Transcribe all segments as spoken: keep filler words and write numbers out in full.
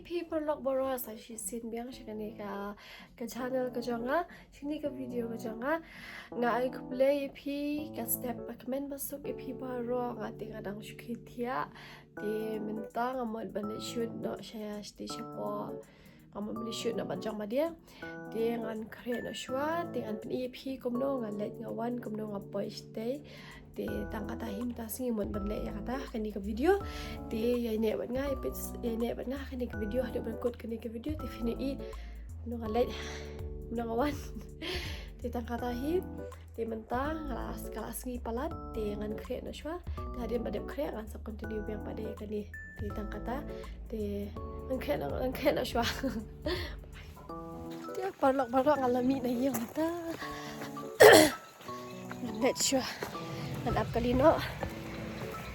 Phi paralok baroh sa shisien biang sha kane ka, ka channel ka jong nga, sha kane ka video ka jong nga. Nga ai khublei ïa phi, ka step ba kmen ba suk ïa phi baroh, nga te nga dang shu khie thiah. Te mynta nga mut ban leit shoot noh sha shatei shapoh. Nga mut ban leit shoot noh bad jong madiang. Te ngan khreh noh shuwa, te ngan pyni ïa phi kumno nga leit nga wan, kumno nga poi shatei. Te tang kata hi mynta sngi mut ban leh ïa kata kane ka video. Te ïa ine bad nga, ïa peit ïa ine bad nga kane ka video, haduh ban kut kane ka video te phin ïohi kumno nga leit, kumno nga wan. Te tang kata hi, te mynta nga la, ka la sngi palat, te ngan khreh noh shuwa. Te hadien ba dep khreh ngan sa continue biang pat ïa kane. Te tang kata, te ngan khreh noh, ngan khreh noh shuwa. Te paralok baroh nga la mih na ïing mynta. Ngan leit shuwa. Ngan ap kali noh.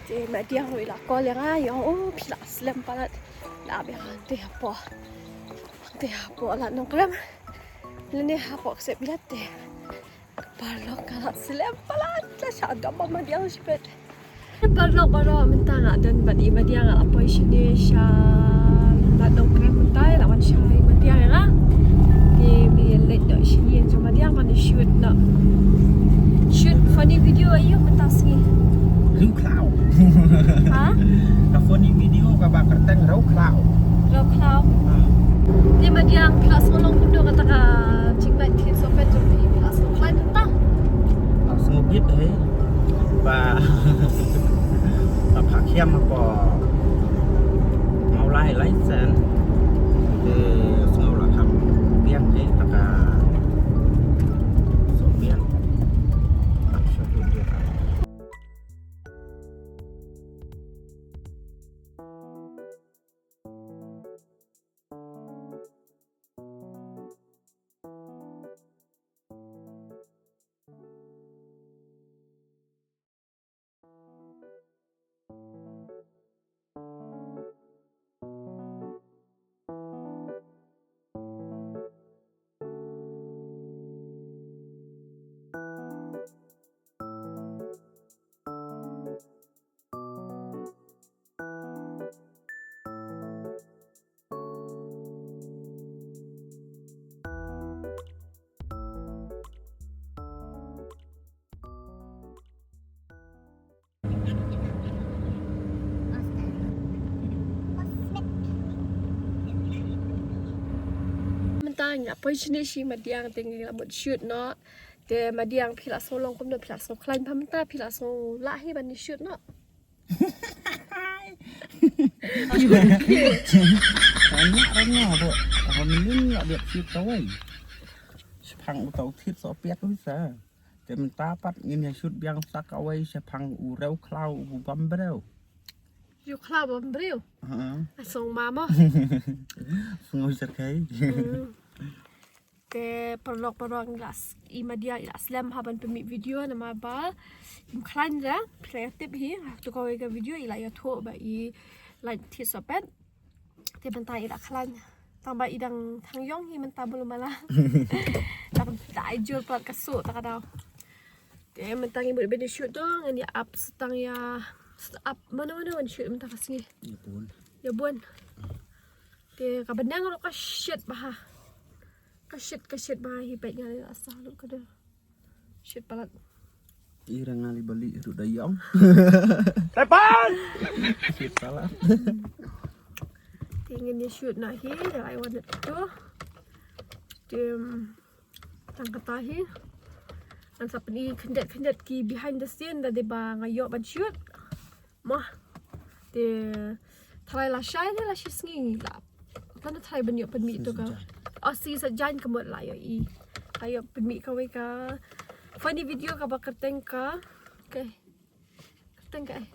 Te madiang ruh i la call ïa nga, ïa nga, oh, phi la slem palat. La ap ïa nga hangtei hapoh, hangtei hapoh Lad Nongkrem. Lane hapoh Ksebilat te. Paralok ka la slem palat. La shah dom ba madiang shibit. Paralok baroh mynta nga don bad i madiang, nga la poi shane sha Lad Nongkrem mynta, la wan shah i madiang ïa nga. Te me leit noh shane sha madiang ban shoot noh. Shoot funny video aïu mynta sngi? Riewkhlaw. Ha? Ka funny video kaba kyrteng Riewkhlaw. Riewkhlaw. Ha. Te madiang phi la sngew long kumno kata ka jinglait thied sohpet jong phi, phi la sngew khlaiñ mynta? Phi la sngew bit hi. Ba, ba phah khiam hapoh Mawlai lai sien. Te sngew la kham biang hi kata ka sohpet. Ba shu tu dia ka. Mynta ngi la poi shane shi madiang te ngi la mut shoot noh. Te madiang phi la sngew long kumno, phi la sngew khlaiñ bha mynta, phi la sngew lah hi ban shoot noh? Tanya rano do. Ramlin la biak shoot kawei. Shaphang uta u thied sohpet u sa. Te mynta pat ngin ïa shoot biang sa kawei shaphang u Riewkhlaw u bam briew. Riewkhlaw bam briew? Ha. Asong mamo. Sngew syrkhei. Hmm. Te paralok baroh ngi la s-, i madiang i la slem ha ban pynmih video namar ba im khlaiñ re, phi la ïa tip hi, ha tu kawei ka video i la ïathuh ba i lait thied sohpet. Te mynta i la khlaiñ. Tang ba i dang thang ïong hi mynta bulu mala. Tang da ai jur pat ka suh ta ka daw. Te mynta ngi mut ban ïa shoot dong, ngan ïa ap sa tang ïa, sa ap mano mano ban shoot mynta ka sngi. Ïa bun. Ïa bun. Te ka bneng ruh ka shit bha. Ka shit, ka shit bha hi peit ngan ïa sa ruh ka dei. Shit palat. I rang ngali bali ruh da ïong. Tepat! Shit palat. Te ngin ïa shoot na hi, da ai wan to. Te, mm, tang kata hi. Ngan sa pyni khyndiat khyndiat ki behind the scene da dei ba nga ïoh ban shoot. Mo. Te tharai lashai ne lashisngi la. Tang tharai ban ïoh pynmih to ka. Oh, sngi Saitjaiñ ka mut la ïoh i. La ïoh pynmih kawei ka funny video kaba kyrteng ka. Okay. Kyrteng ka eh.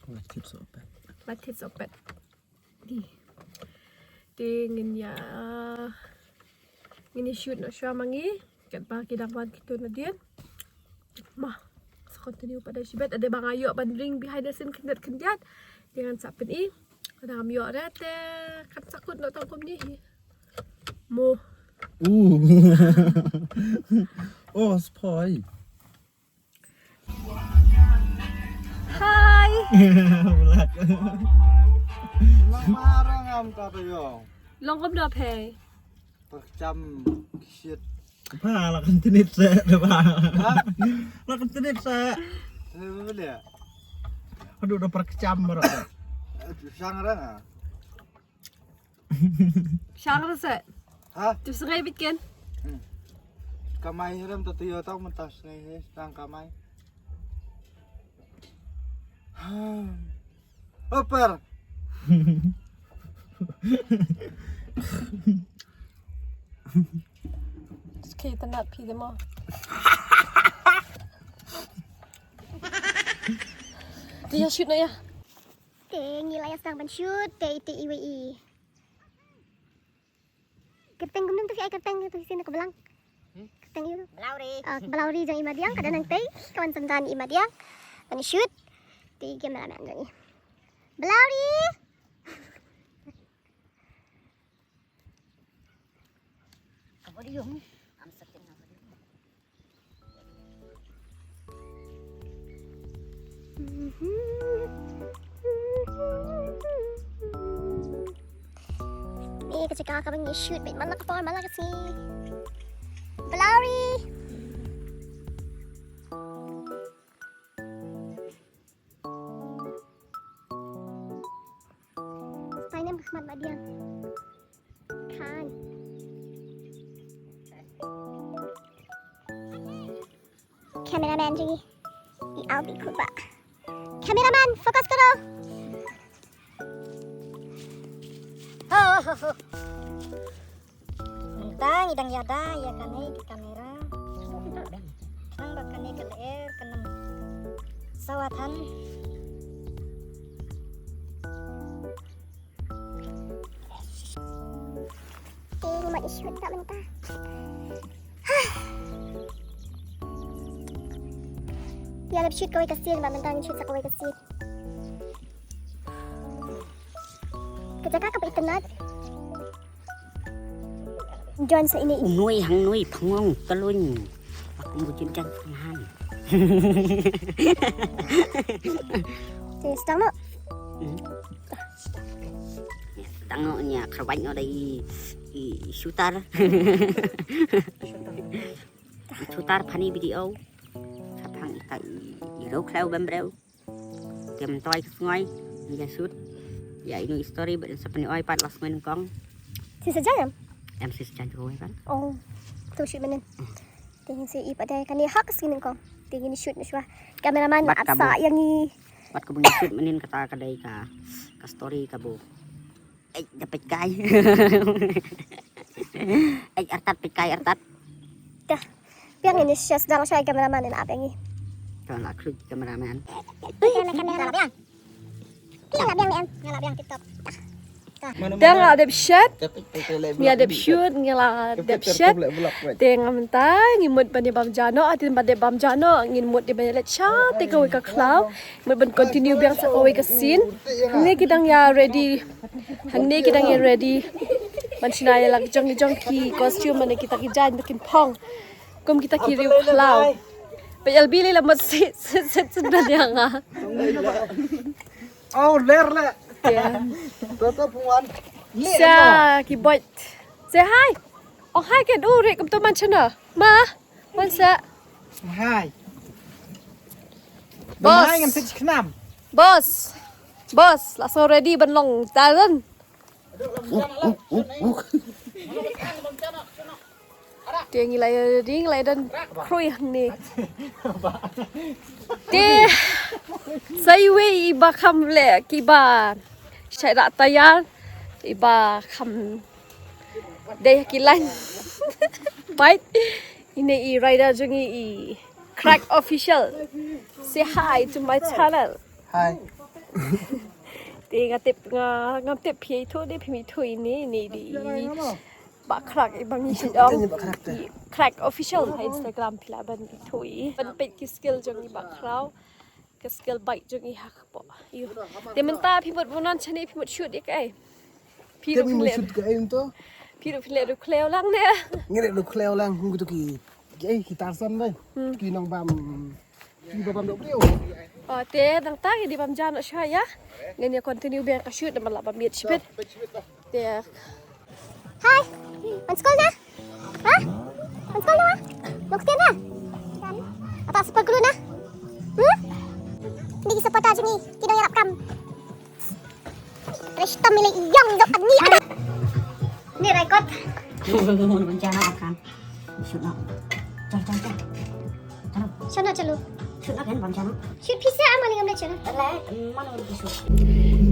Lait thied sohpet. Lait thied sohpet. Di. Te ngin ïa, ngin ïa shoot noh shuwa ma ngi. Katba ki dang wan kito nadien. Ma, sa continue pat da shibit. Ade ba nga ïoh ban ring behind the scene khyndiat khyndiat. Te ngan sa pyni. Lada ngam ïoh re te kan sa kut noh tang kumne hi. Mo. Uh. Oh, spoil. Hi. Vlog. Long marang am ta to yo. Long kumno phi? Pyrcham shit. Pha la kan tenit se de ba. Ha? La kan tenit se. Te ba le. Aduh, da pyrcham baroh. Sang rang ah. Shang rasa. Ha? Tu sngai bit kan? Hmm. Kamai hiram tu tu yo tau mentas sngai he tang kamai. Ha. Oper. Skei tanat phi demo. Dia shoot na ya. Te ngi la ïa sdang ban shoot, te ite iwei i. Kyrteng kumno te phi ai kyrteng te phi sien ka blang. Hmm? Kyrteng ïa u. Blaurie. Ah, Blaurie jong i Madiang, ka dang nang tei, ka wan sendang i Madiang. Ban shoot. Te cameraman jong i. Blaurie. Ka volume. Am setting ka volume. Ni ka jaka kaba ngi shoot bad man la ka por man la ka sngi. Blaurie. Sign em ka khmat Madiang. Khan. Cameraman jong ngi. I Albi Kuba. Cameraman, focus karo. Ho, ho, ho. Mynta ngi dang ïada ïa kane ka kamera. Khnang ba kane ka lyer kan ym sawa than. Te ngi mut shoot da mynta. Ïa leh shoot kawei ka scene ba mynta ngi shoot sa kawei ka scene. Ka jaka kaba itynnad. Join sa ine i. Nui hang nui phangong kalun. Aku mujin jan phanan. Te stang no. Hmm. Stang no nya kharwai no dei i, i shooter. Shooter funny video. Sa phang ita i, i ro khlaw bam breu. Te mynta ka sngi ngi ïa shoot ïa ino i story bad sa pyni oi pat la sngi nyngkong. Shisha jam? Em shisha jam ko kan. Oh. Tu shoot mynnin. Te ngin sa i pat dei kane ha ka sngi nyngkong. Te ngin shoot na shuwa. Cameraman ap sa ïa ngi. Bad kaba ngi shoot mynnin kata ka dei ka, ka story kaba Ei, da peit kai. Ei, artat peit kai, artat. Dah. Biang ini shes dang shai cameraman ini apa ini? Tuan lah klik cameraman. Biang, biang. Biang, biang, biang, tip top. Dah nggak ada shet. Nggak ada shoot, nggak ada shet. Tengah mentai, ngimut pada bam jano, atin pada bam jano, ngimut di banyak lecture, take away ke cloud. Mut ban continue biang sa kawei ka scene. Hangne ki dang ïa ready. Hangne ki dang ïa ready. Ban shna ïa la ki jong ki jong ki costume mane kita ki jaiñ ba kin phong. Kum kita ki riew khlaw. Ba ïalbi lei la mut sit sit sit sit ban ïa nga. Oh, ler le. Yeah. Toto puan. Sa ki boit. Say hi. Oh hi ken u ri kum to man chana. Ma. Wan sa. Hai. Boss. Mai ngam sik khnam. Boss. Boss, la so ready ban long talent. Te ngi la ready, ngi la don khrui hangne. Te sa iwei i ba kham leh ki ba shai rak tayar i ba kham dei ki line. Bye. Ine i rider jong ngi i Crack Official. Say hi to my channel. Hi. Te nga tip nga, ngam tip phi ithuh de, phi ithuh ine, ine de i Bah Crack i ba ngi shait ong. Crack Official ha Instagram phi lah ban ithuh i. Ban peit ki skill jong i Bah Craw. Ka skill bike jong i ha kpoh. Te mynta phi mut buh non shane phi mut shoot ïa kaei? Phi ruh phi leh. Shoot kaei mynta? Phi ruh phi leh ruh khlem lang ne. Ngi leh ruh khlem lang kum kito ki, ki, eh, ki Tarzan dei. Hmm. Ki nongbam Oh, te dang tang ïa di bam ja noh sha ïa. Ngan ïa continue biang ka shoot namar lah bam miet shipit. Te. Hai. Wan skul na? Ha? Wan skul na? Mo ktien na? Ata sport kulu na? Hmm? Ni ki supporter jong ngi ki dang ïarap kam. Resta milih yang jok ani ada. Ni record. Shoot na, chalo, chalo, chalo. Shoot na kan, bam chalo. Shoot pisa ama lingam le chalo.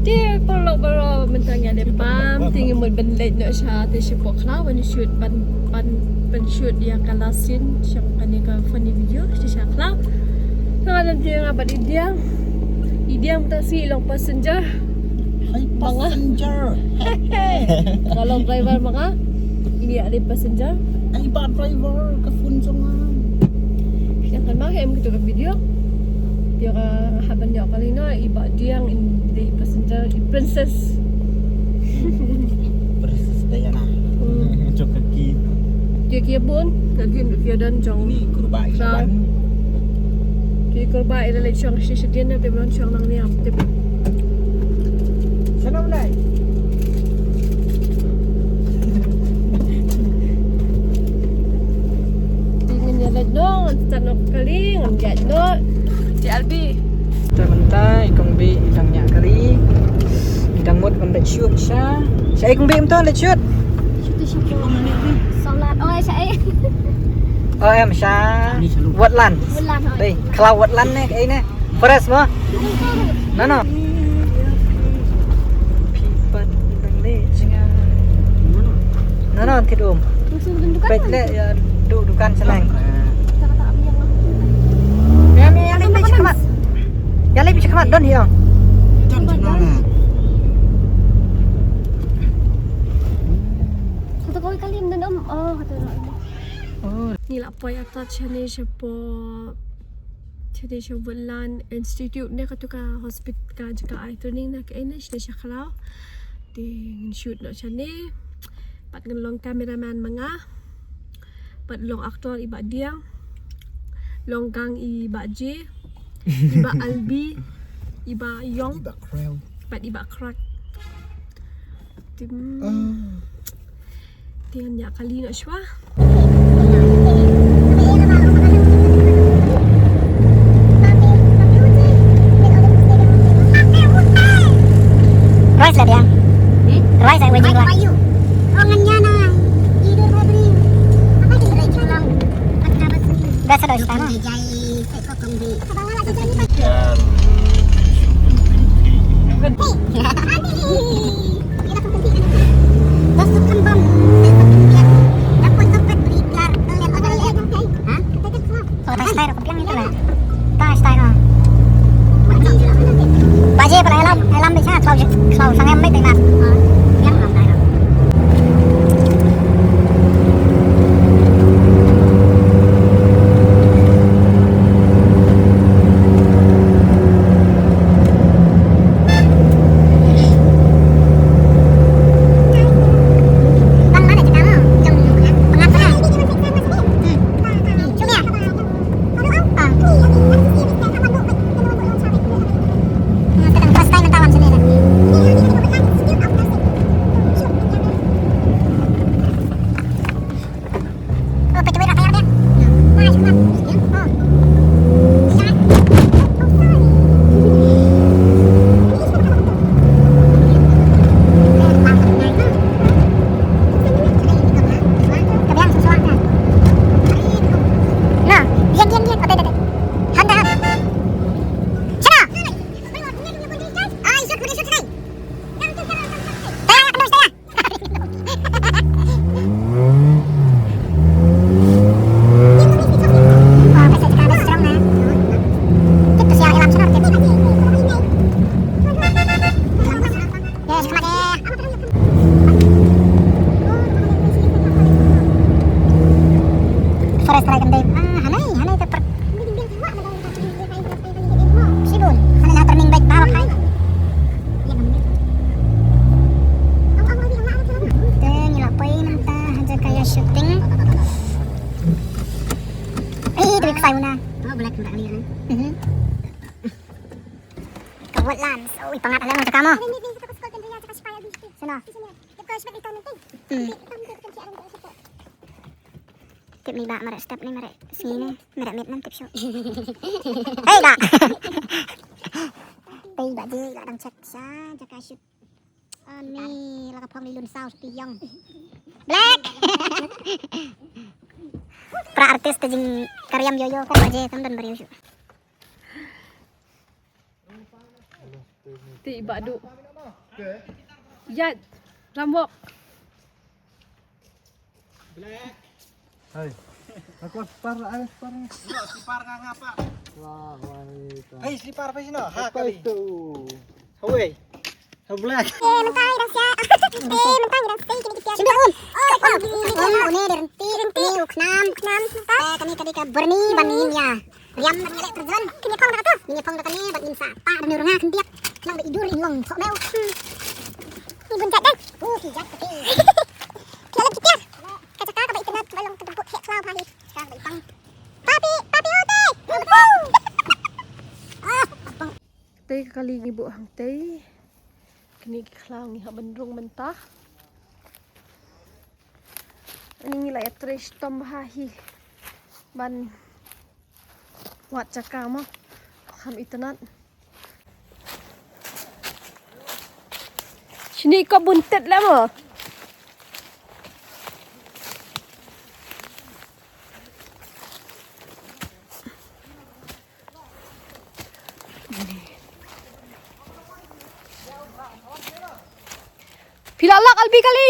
Te paralok baroh, mynta ngi dei bam, te ngi mut ban leit noh sha te shapoh khlaw ban shoot, ban, ban, ban shoot ïa ka last scene sha kane ka funny video sha sha khlaw. Nga dang tieng nga bad i Diang. I Diang mynta shi i long passenger. Hai passenger. Ka long driver ma nga. Ini ada passenger. Ai ba driver ka phone jong nga. Yang kan ma em kita ka video. Dia ka haban dia kali na i ba Diang in the passenger i princess. Princess Diana. Hmm. Jong ka ki. Dia kia bun, ka gin dia dan jong. Ni kurba i ban. Ki kurba i la leit shong shi shi dien na te bun shong nang ni ap te. Sana ulai. Te ngin ïa leit noh, ngan start noh ka kali, ngan ïaid noh. Te Albi. Te mynta i Kong Bih i dang ïaid kali. I dang mut ban leit shoot sha. Sha i Kong Bih mynta leit shoot. Shoot te shoot. Solat. Oh, sha i. Oh, em sha. Wetland. Wetland, oh. Dei, khlaw wetland ne, ei ne. Forest mo? No, no. No, no, thit um. Peit le, ïa, du, dukan shaneng. Ïa, ïa, ïa, peit shakhmat. Ïa, peit shakhmat, don hi ong. Hato kawei ka lim don um. Oh, hato. Oh. Ngi la poi atat shane shapoh, shane sha Woodland Institute ne katu ka hospital ka jaka eye training na ka ene shane sha khlaw. Te ngin shoot noh shane. Pat ngan long cameraman ma nga. Pat long actor i Bah Diang. Long gang i Bah J. I Bah Albi. I Bah Yong. I Bah Krell. Pat i Bah Krak. Tim. Ah. Te ngan ïa kali noh shuwa. Rice lah dia. Hmm? Rice ai wajib lah. Biasa dah start lah. Baje pala elam, elam biasa khlaw, khlaw sangem mai tengah. Oh, black, black, black. Mhm. Ka Woodlands. Oh, i pangat ale mo jaka mo. Sino? Hmm. Tip mi ba mare step ni mare sngi ni mare mit nan tip shu. Hei ba. Tei ba ji la dang check sa jaka shoot. Ani la ka phong li lun sau ti yong. Black. Pra artist te jing kariam yo yo ka je tam dan bariu shu. Ti ba du. Yat. Rambok. Black. Hai. Aku par, ayo par. Yo, slipar nga ngapa? Wah, wah, itu. Hei, slipar pa sino? Ha, kali. Itu. Hawei. Ha, Black. Eh, mentai dah siap. Eh, mentai dah siap. Kini kita. Sudah, um. Oh, oh, oh, oh, ini berhenti, berhenti, uknam, uknam. Eh, kami tadi ke Berni, Berni, ya. Riam ban ngelek terjun. Kini phong dah tu. Kini phong dah kini ban insa. Pa dan nurunga kendiak. Nang idur in long. Sok meu. Hmm. Ni bun jat deh. Oh, ki jat peti. Kala kita. Ka jaka kaba itynnad kaba long ka demput heh khlaw bha hi. Ka kaba ipang. Papi, papi, oh, tei. Ah, ipang. Tei ka kali ngi buh hangtei. Kine ki khlaw ngi hap ban rung mynta. Ani ngi la ïatrei shitom bha hi ban wad jaka mo. Kham itynnad. Shini ka bun tet la mo. Phi la lak albi kali.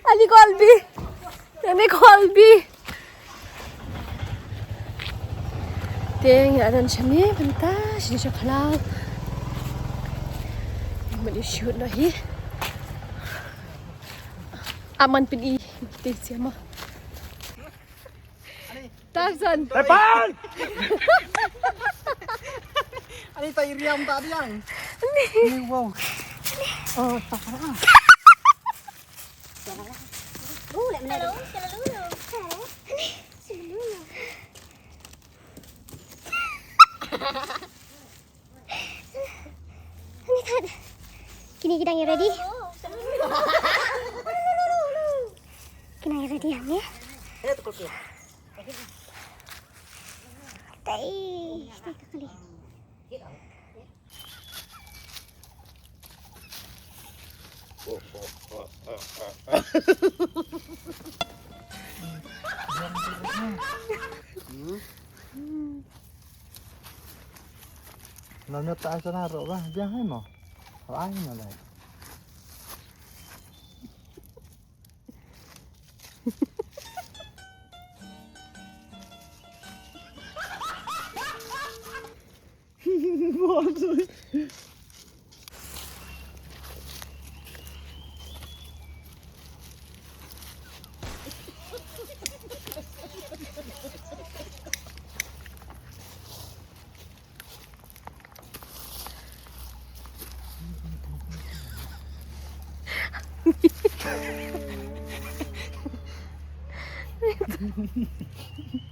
Ani ko albi. Ani ko albi. Te ngi la don shane mynta shane sha khlaw. Ngi mut ïa shoot noh hi. Aman pyn-i te siama. Tarzan. Hepan! Ani ta iriam ta diang. Ni wow. Oh, ta kara. Oh, lek mana? Hello, hello. Hello. Ani, sebelum. Ani tat. Kini ki dang ïa ready. Kini ïa ready hangne. Tai, tai ka kali. Hmm. Nanya tak sana rok lah, biar hai mo. Rok ai mo lai.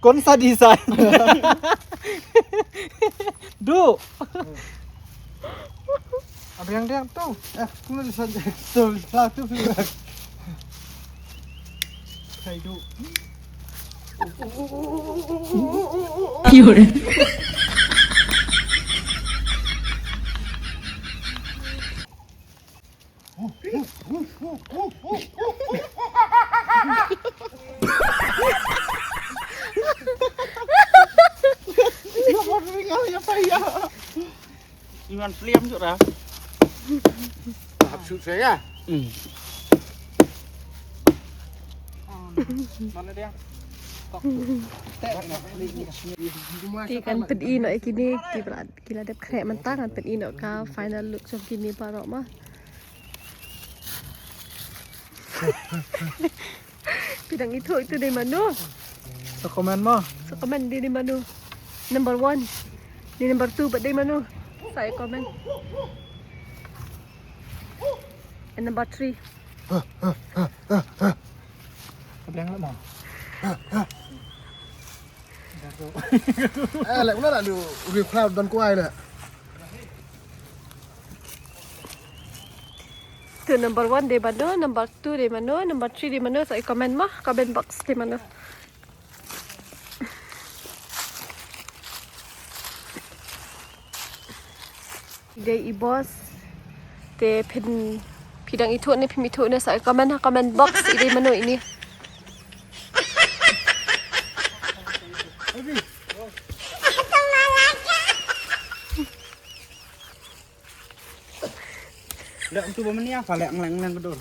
कौन सा डिश है? Du. Ada yang dia tu. Eh, aku nak saja. Tu, satu tu. Saya du. Cute. Iwan Sliam juga dah. Hap shoot saya. Hmm. Mana dia? Ti kan pyn-i noh ïa kine ki brad. Ki la dep khreh mynta ngan pyn-i noh ka final look jong kine baroh ma. Phi dang ithuh itu dei mano? Sa comment mo. Sa comment dei, dei mano? Number one. Dei number two bad dei mano? Sa ïa comment. And number three. Beng lah mo. Eh, lek una la du ri khla don kwai la. Tu number one dei mano, number two dei mano, number three dei mano, sa i comment mo, comment box dei mano. Dei i boss. Te phin, phi dang ithuh ne phim ithuh ne, sa comment ha comment box, i dei mano ini. Lek tu ba menia ka lek ngleng ngleng ka dur.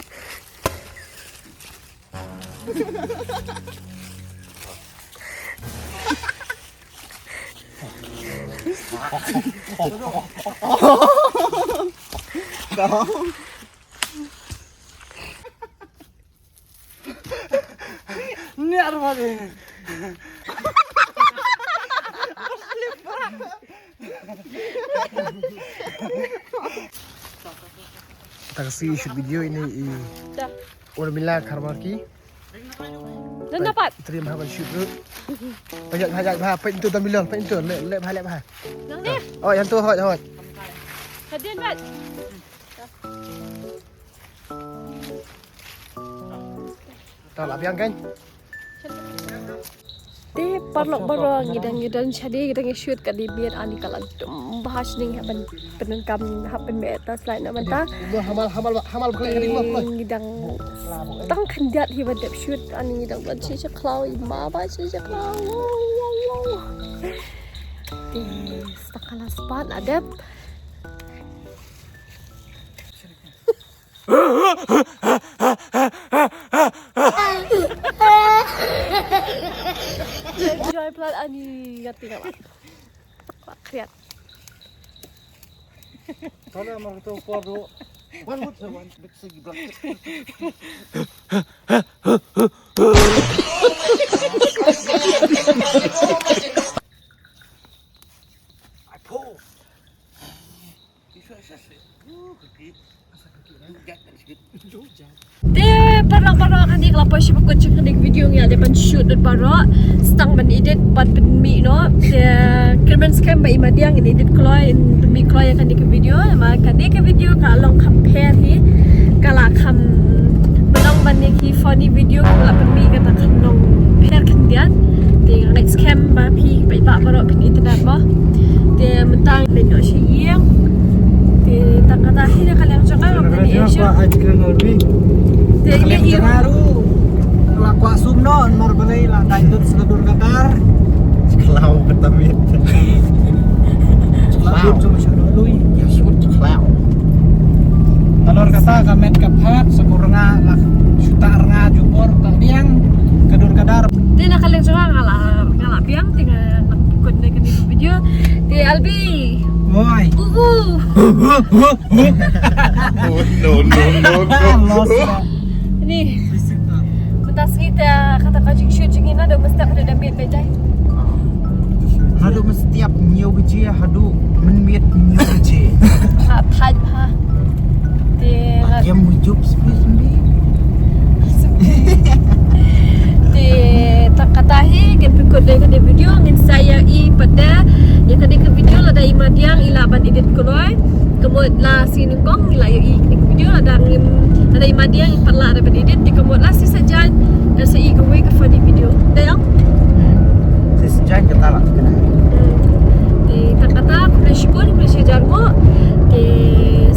Niar balik. Kita kasi shoot video ini i Dah. Urmila Kharmarki. Dan dapat. Terima kasih shoot tu. Banyak banyak bah apa itu tampilan apa itu le le bah le bah. Nang ni. Oh yang tu hot hot. Hadin bat. Tau lah biang kan? Te parlok baroh ngi dang ngi dang shadi ngi dang shoot ka dei miet ani ka la dum bha sning ha ban pyndonkam ha pynbeit ta slide na mynta. Hamal hamal hamal. Te ngi dang tang khyndiat hi ban dep shoot ani ngi dang ban shi shi khlaw i ma ba shi shi khlaw. Wow wow wow. Te sta ka la spat la dep. Enjoy plan ani ngati ngala. Kriat. Kalau mau tu kuat tu. Wan buat sewan big segi blanket. Ai po. Te parlok baroh kane ka la poi shibun jingkane ka video ngi la dep ban shoot lut baroh. Stang ban edit ban pynmih noh. Te kyrmen skhem ba i madiang in edit kloi in pynmih kloi ïa kane ka video. Ma kane ka video ka long kham pher hi. Ka la kham ba long ban ïa ki funny video ka la pynmih kata ka long pher khyndiat. Te nga ngeit skhem ba phi paidbah baroh phin itynnad mo. Te mynta leit noh sha ïing. Te tang kata hi na ka liang jong nga ngam tang ïa shuh. Te ïa ïing. La kwah sum noh mar balei la dai tut sla dur ka dar. Khlaw kata miet. Khlaw jong sha lui. Ïa shu khlaw. Talor kata ka met ka phat sa kur nga la shu ta rnga jubor ta biang ka dur ka dar. Te na ka liang jong nga la nga la biang te nga kut ne kane ka video. Te Albi. Woi. Uh uh. No no no no. Ni. Mynta sngi te kata ka jingshoot jong ngi naduh mynstep haduh da miet beit dei. Naduh mynstep hynñiew baje haduh mynmiet hynñiew baje. Ha thait ha. Te ngat kem hujup spi spi. Te tang kata hi ngin pynkut dei kane video ngin sa ïa i pat da ïa kane ka video lada i madiang i lah ban edit kloi. Ka mut la sngi nyngkong la ïa i kane ka video lada ngim lada i madiang i pat lah da ban edit te ka mut la sngi sajan da sa i kawei ka funny video. Dei ong? Sngi sajan kata la kena. Te tang kata khublei shibun khublei shihajar nguh. Te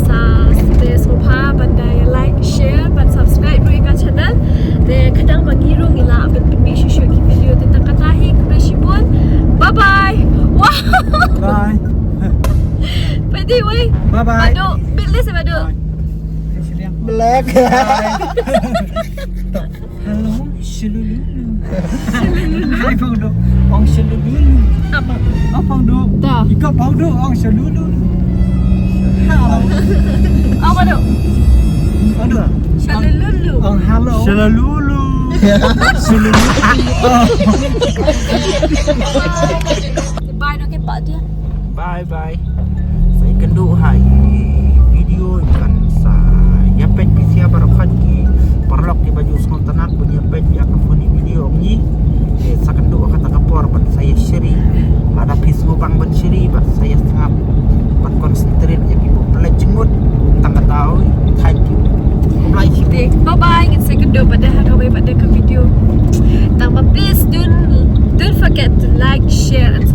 sa te sngewbha ban da ïa like share ban subscribe ruh ïa ka channel. Te khnang ba ngi ruh ngi lah ban pynmih shuh shuh ki video te tang kata hi khublei shibun. Bye bye. Wah. Bye. Pedi wei. Bye bye. Aduh, bilis aduh. Black. Hello, shalululu. Hai pau do. Ong shalululu. Apa? Apa do? Ta. Iko pau do ong shalululu. Hello. Apa do? Apa do? Shalululu. Ong hello. Shalululu. Shalululu. Bye do ke pak dia. Bye bye. Sa ïakynduh ha i video kan sa ïapeit phi sia baroh ki paralok kiba ju sngewtynnat ban ïapeit ïa ka funny Pang ban shiri bad sa ïa sngap ban concentrate ïa ki pop la jngut tang ka daw. Thank you. Bye. Bye bye, ngin sa ïakynduh pat ha kawei pat ka video. Tang ba please don't don't forget to like, share and